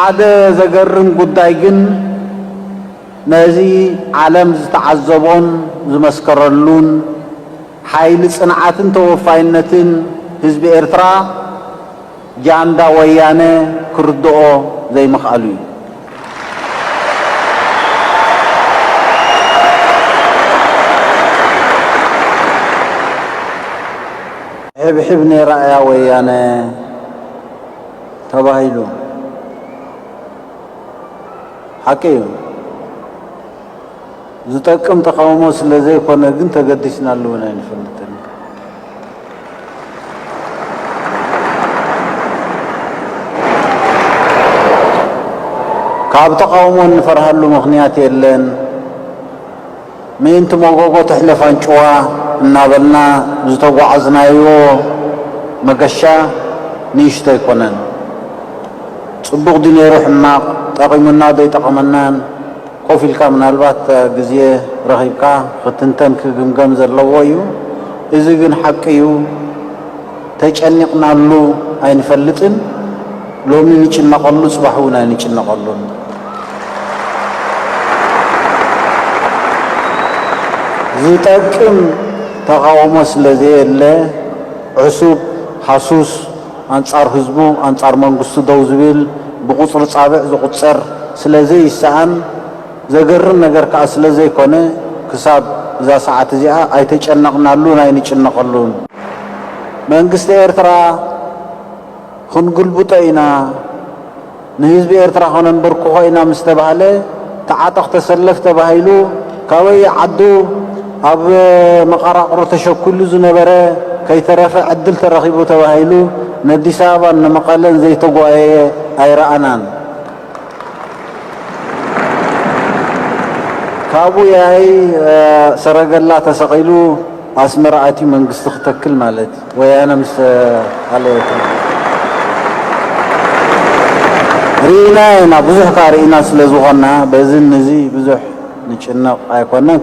ሓደ ዘገርም ጉዳይ ግን፣ ነዚ ዓለም ዝተዓዘቦን ዝመስከረሉን ሓይሊ ጽንዓትን ተወፋይነትን ህዝቢ ኤርትራ፣ ጃንዳ ወያነ ክርድኦ ዘይምኽኣሉ እዩ። ሕብሕብ ነይራ እያ ወያነ ተባሂሉ። ሓቂ እዩ። ዝጠቅም ተቓውሞ ስለ ዘይኮነ ግን ተገዲስናሉ እውን ኣይንፈልጥን። ካብ ተቓውሞ እንፈርሃሉ ምኽንያት የለን። ምእንቲ መጎጎ ትሕለፍ ኣንጭዋ እናበልና ዝተጓዓዝናዮ መገሻ ንእሽቶ ኣይኮነን። ጽቡቕ ድዩ ነይሩ ሕማቕ፣ ጠቒሙና ዶ ኣይጠቐመናን፣ ኮፍ ኢልካ ምናልባት ግዜ ረኺብካ ክትንተን ክግምገም ዘለዎ እዩ። እዚ ግን ሓቂ እዩ። ተጨኒቕናሉ ኣይንፈልጥን። ሎሚ ንጭነቐሉ፣ ጽባሕ እውን ኣይንጭነቐሉን። ዝጠቅም ተቓውሞ ስለ ዘየለ፣ ዕሱብ፣ ሃሱስ፣ ኣንጻር ህዝቡ፣ ኣንጻር መንግስቱ ደው ዝብል፣ ብቁጽሪ ጻብዕ ዝቑጸር ስለ ዘይሰኣን፣ ዘገርም ነገር ከኣ ስለ ዘይኮነ፣ ክሳብ እዛ ሰዓት እዚኣ ኣይተጨነቕናሉን ኣይንጭነቐሉን። መንግስቲ ኤርትራ ክንግልብጦ ኢና፣ ንህዝቢ ኤርትራ ከነንበርክኾ ኢና ምስ ተባህለ፣ ተዓጠቕ ተሰለፍ ተባሂሉ፣ ካበየ ዓዱ ኣብ መቐራቕሮ ተሸኩሉ ዝነበረ ከይተረፈ ዕድል ተረኺቡ ተባሂሉ፣ ንኣዲስ ኣበባን ንመቐለን ዘይተጓየየ ኣይረኣናን። ካብኡ ያይ፣ እ፣ ሰረገላ ተሰቒሉ ኣስመራ ኣትዩ መንግስቲ ክተክል ማለት ወያነ ምስ ሃለየት ርኢና ኢና፣ ብዙሕ ከኣ ርኢና ስለ ዝኾንና በዚ ንዚ ብዙሕ ንጭነቕ ኣይኮነን።